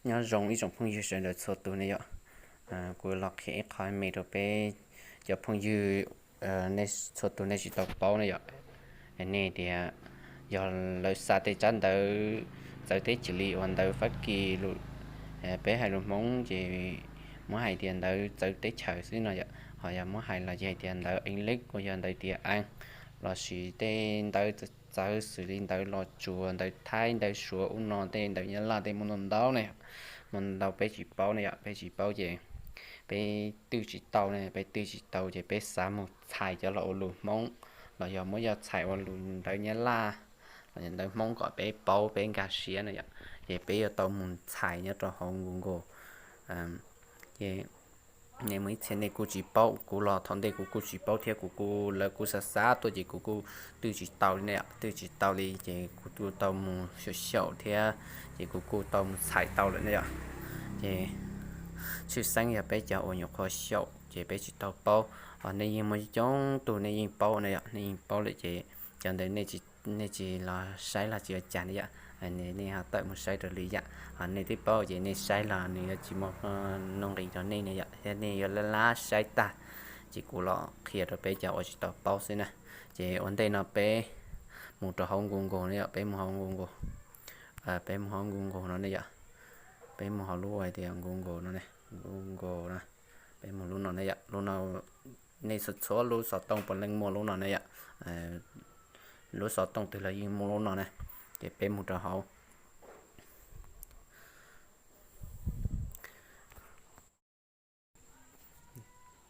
Nyob zoo ib tsoom phooj ywg sawv daws txhua tus ne yom. Kuv los qhia ib qho me rau peb cov phooj ywg, nej txhua tus nej tsis tau paub ne yom. Nej tias yog lawv xa tej tsab ntawv txawv teb chaws li uas ntawv Fab Kis lus, peb hais lus Hmoob ces muab hais tias ntawv txawv teb chaws xwb no yom. Ho yog muab hais los ces hais tias ntawv English uas yog ntawv tias An, lossis tej ntawv txawv xws li ntawv Los Tsuas, ntawv Thaib, ntawv Suav ub no, tej ntawv Nyab Laj tej muaj ntau ntau ne, muaj ntau peb tsis paub ne yom. Peb tsis paub ces peb twj tsis tau ne, peb twj tsis tau ces peb xav mus txhais cov los ua lus Hmoob, los yog muab coj txhais ua lus ntawv Nyab Laj los yog ntawv Hmoob kom peb paub peb nkag siab no yom. Ces peb yuav tau mus txhais nyob rau hauv Google. Ces nej muaj ib txhia nej kuj tsis paub, kuv los thaum ntej kuv kuj tsis paub thiab, kuv kuj, lawv kuj xav xav tuaj ces kuv kuj twj tsis tau li ne, twj tsis tau li ces kuv kuj tau mus xyaum xyaum thiab, ces kuv kuj tau mus txhais tau lawm ne yom. Ces tshwj xeeb yog peb cov uas nyuam qhuav xyaum ces peb tsis tau paub. Ho nej yeej muaj coob tug nej yeej paub ne yom, nej yeej paub lawm ces cov ntawd nej tsis los saib los tsis ua cas ne yom. Nej ho tawm mus saib raws li yam, ho nej twb paub ces nej saib los nws yuav tsis muaj nuj nqis rau nej ne yom, thiab nej yuav lab lab saib tag. Ces kuv los qhia rau peb cov uas tsis tau paub xwb na. Ces ua ntej no peb mus rau hauv Google ne yom, peb mus hauv Google, peb mus hauv Google no ne yom. Peb mus hauv lub hais tias Google no ne, Google no. Peb mus lub no ne yom, lub no nej txhua txhua lub xov tooj puav leej muaj lub no ne yom. Lub xov tooj twg los yeej muaj lub no ne. Ces peb mus rau hauv.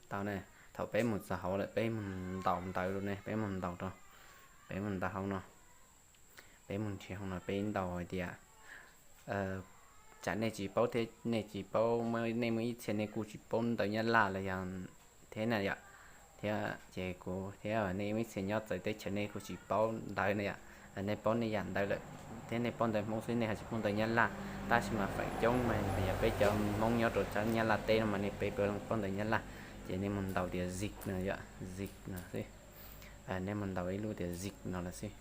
Tau ne, thaum peb mus txog hauv lawm peb mus ntaus ntawv rau ne, peb mus ntaus rau, peb mus ntaus hauv no, peb mus nrhiav hauv no peb ntaus hais tias, tsam nej tsis paub thiab, nej tsis paub, nej muaj ib txhia nej kuj tsis paub ntawv Nyab Laj los yog thiab na yom. Thiab ces kuv thiab nej muaj ib txhia nyob txawv teb chaws nej kuj tsis paub ntawv na yom. Nej paub nej yam ntawv lawm thiab nej paub ntawv Hmoob xwb nej ho tsis paub ntawv Nyab Laj. Tab sis mas feem coob mas yog peb cov Hmoob nyob rau sab Nyab Laj teb no mas nej peb puav leej paub ntawv Nyab Laj. Ces nej mus ntaus tias zik no yom, zik no xwb. Nej mus ntaus ib lub tias zik no lawm xwb.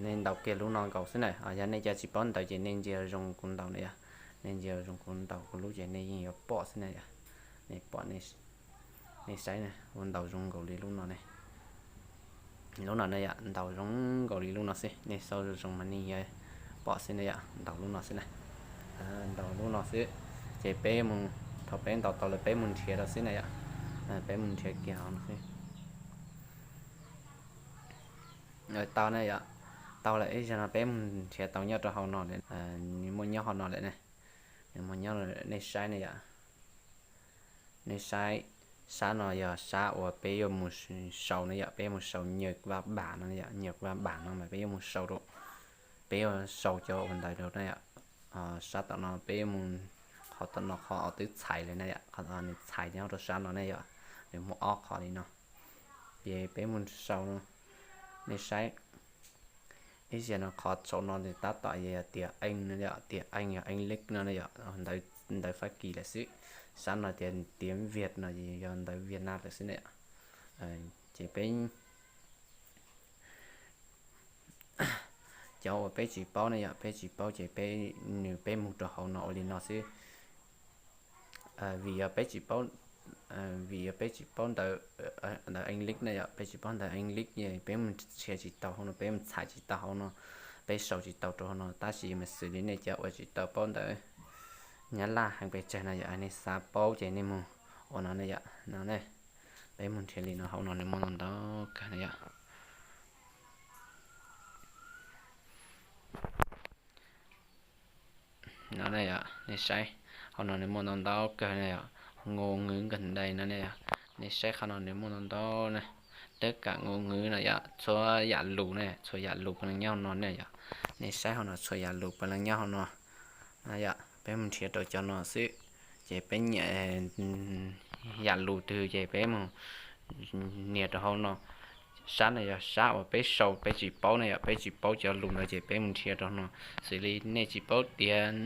Nej ntaus kiag lub no nkaus xwb na. Yog nej cov tsis paub ntawv ces nej ntsia zoo kuv ntaus na yom. Nej ntsia zoo kuv ntaus kuv lub ces nej yeej yuav pom xwb na yom. Nej pom, nej saib na, ua ntaus zoo nkaus li lub no ne. Lub no ne yom, ntaus zoo nkaus li lub no xwb, nej xauj zoo zoo mas nej yuav pom xwb na yom, ntaus lub no xwb na. Ntaus lub no xwb, ces peb mus, thaum peb ntaus tau lawm peb mus nrhiav rau xwb na yom. Peb mus nrhiav kiag hauv no xwb. Tau na yom, tau lawm ib zaug no peb mus nrhiav tau nyob rau hauv no, nws muaj nyob hauv no lawm ne. Nws muaj nyob, nej saib ne yom. Nej saib, sab no yog sab uas peb yuav mus sau na yom, peb yuav mus sau nyawg vaj bam no yom, nyawg vaj bam no mas peb yuav mus sau rau, peb yuav sau cov uas ntawd rau na yom. Sab tom no peb yuav mus, qhov tom no qhov uas twb txhais lawm na yom, qhov nws txhais nyob rau sab no ne yom, nws muaj ob qhov li no. Ces peb mus sau, nej saib, ib zaug no qhov saum no nws tab tom yog tias eej no yom, tias eej yog English no yom, ntawv Fab Kis lawm xwb. Sab no tias tiav Viaj no yog ntawv Viaj Nam lawm xwb na yom. Ces peb, cov uas peb tsis paub ne yom, peb tsis paub ces peb, nws peb mus rau hauv no ua li no xwb. Vim yog peb tsis paub, vim yog peb tsis paub ntawv, ntawv English na yom, peb tsis paub ntawv English, peb mus nrhiav tsis tau hauv no, peb mus txhais tsis tau hauv no, peb sau tsis tau rau hauv no. Tab sis mas xws li nej cov uas tsis tau paub ntawv Nyab Laj heev pes tsawg no yom, nej xav paub ces nej mus ua no ne yom, no ne. Peb mus nrhiav li no, hauv no nws muaj ntau ntau kawg no yom. No ne yom, nej saib, hauv no nws muaj ntau ntau kawg ne yom, ngôn ngữ gần đây no ne yom. Nej saib qhov no nws muaj ntau ntau ne, tất cả ngôn ngữ no yom, txhua yam lus ne, txhua yam lus puav leej nyob hauv no ne yom. Nej saib hauv no txhua yam lus puav leej nyob hauv no. Yom, peb mus nrhiav rau cov no xwb, ces peb nyiam yam lus twg ces peb mus nias rau hauv no. Sab no yog sab uas peb sau peb tsis paub ne yom, peb tsis paub cov lus ntawd ces peb mus nrhiav rau no. Xws li nej tsis paub tiav,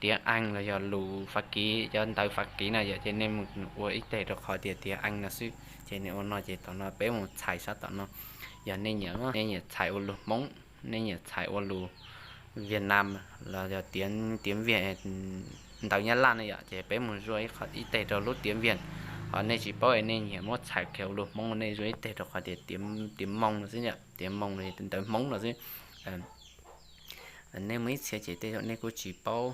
tiav Ees los yog lus Fab Kis, cov ntawv Fab Kis na yom, ces nej mus ua ib teg rau qhov tias tiav Ees no xwb, ces nej ua no ces tom no peb mus txhais sab tom no. Yog nej nyiam, nej nyiam txhais ua lus Hmoob, nej nyiam txhais ua lus Viaj Nam los yog tiav, tiav Viaj, ntawv Nyab Laj ne yom, ces peb mus zuaj ib teg rau lub tiav Viaj. Ho nej tsis paub es nej nyiam muab txhais kiag ua lus Hmoob no nej zuaj ib teg rau qhov tias tiav Moo no xwb, tiav Moo no ntawv Hmoob no xwb. Nej muaj ib txhia ces tej zaum nej kuj tsis paub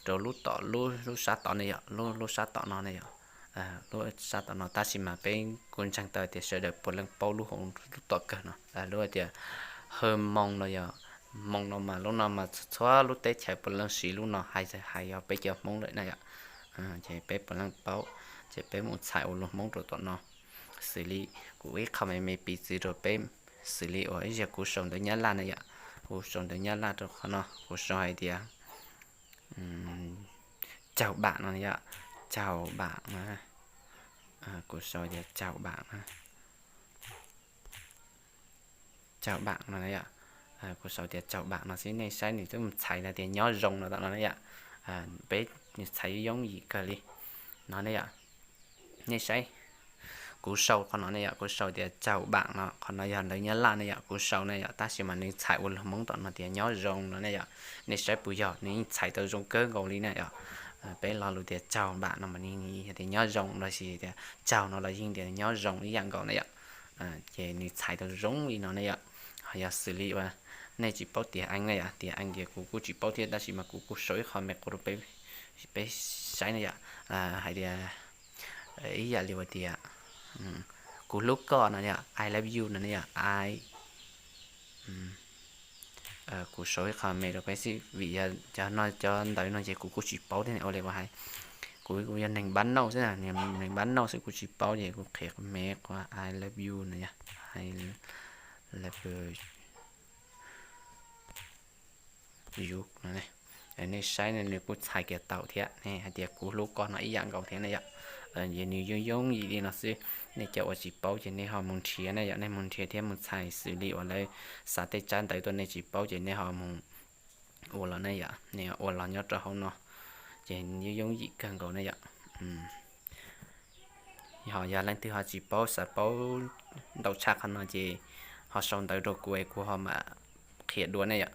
rau lub tom, lub sab tom ne yom, lub sab tom no ne yom, lub sab tom no tab sis mas peb kuj ntseeg tau tias sawv daws puav leej paub lub hauv lub tom kawg no, lub tias Hawj Moo no yom. Moo no mas lub no mas txhua lub teb chaws puav leej siv lub no hais, hais yog peb cov Hmoob lawm na yom. Ces peb puav leej paub, ces peb mus txhais ua lus Hmoob rau tom no. Xws li kuv ib qho me me piv txwv rau peb, xws li uas ib zaug kuv sau ntawv Nyab Laj na yom, kuv sau ntawv Nyab Laj rau qhov no, kuv sau hais tias caug bam no yom, caug bam no, kuv sau tias caug bam no, caug bam no yom. Kuv sau tias caug bam no xwb, nej saib nws twb mus txhais tias nyob zoo no tom no yom. Peb txhais yooj yim kawg li no ne yom. Nej saib, kuv sau qhov no ne yom, kuv sau tias caug bam no, qhov no yog ntawv Nyab Laj ne yom, kuv sau ne yom, tab sis mas nws txhais ua lus Hmoob tom no tias nyob zoo no ne yom. Nej saib puas yog, nws yeej txhais tau zoo kawg nkaus li na yom. Peb lo lus tias caug bam no mas nws yog tias nyob zoo, los sis tias caug no los yeej tias nyob zoo ib yam nkaus na yom. Ces nws txhais tau zoo li no ne yom. Ho yog xws li uas nej tsis paub tias Ees na yom, tias Ees ces kuv kuj tsis paub thiab, tab sis mas kuv kuj sau ib qho me qhua rau peb, peb saib na yom. Hais tias ib yam li uas tias kuv hlub koj no yom, I love you no ne yom, I kuv sau ib qho me rau peb xwb, vim cov no cov ntawv no ces kuv kuj tsis paub thiab, ua li uas hais, kuv kuv yog neeg npab nauj xwb, neeg npab nauj xwb kuv tsis paub ces kuv qhia me qhov I love you no yom, I love you no. Nej saib nws kuj txhais kiag tau thiab, hais tias kuv hlub koj no ib yam nkaus thiab ne yom. Ces nws yooj yooj yim li no xwb, nej cov uas tsis paub ces nej ho mus nrhiav ne yom, nej mus nrhiav thiab mus txhais xws li uas lawv xa tej tsab ntawv tuaj nej tsis paub ces nej ho mus ua los ne yom, nej ua los nyob rau hauv no, ces yooj yooj yim kawg nkaus ne yom. Ho yog leej twg ho tsis paub, xav paub ntau tshaj qhov no ces ho sau ntawv rau kuv es kuv ho mam qhia dua ne yom.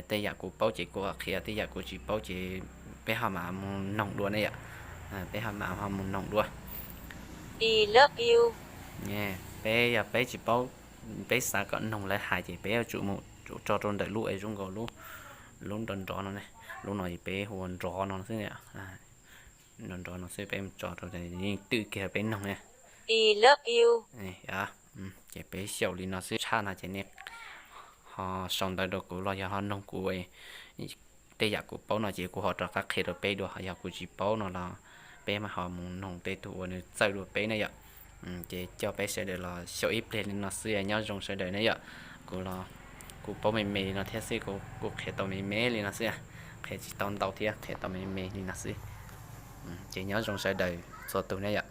Tej yam kuv paub ces kuv qhia, tej yam kuv tsis paub ces peb ho mam mus noog dua ne yom. Peb ho mam ho mus noog dua. Peb yog peb tsis paub, peb xav kom noog lawv hais ces peb yuav tsum mus tso rau ntawm lub es zoo nkaus lub, lub nrov nrov no ne, lub no peb hu ua nrov no xwb, nrov nrov no xwb, peb mus tso rau yeej twm kiag peb noog ne. Ces peb xyaum li no xwb, tshaj no ces nej ho sau ntawv rau kuv los yog ho noog kuv, tej yam kuv paub no ces kuv ho rov qab qhia rau peb dua, ho yog kuv tsis paub no los peb mam ho mus noog tej tug uas nws txawj dua peb ne yom. Ces coj peb sawv daws los xyaum ib pliag li no xwb, nyob zoo sawv daws ne yom. Kuv los kuv paub me me li no thiab xwb, kuv qhia tau me me li no xwb, qhia tsis tau ntau thiab, qhia tau me me li no xwb. Ces nyob zoo sawv daws txhua tus ne yom.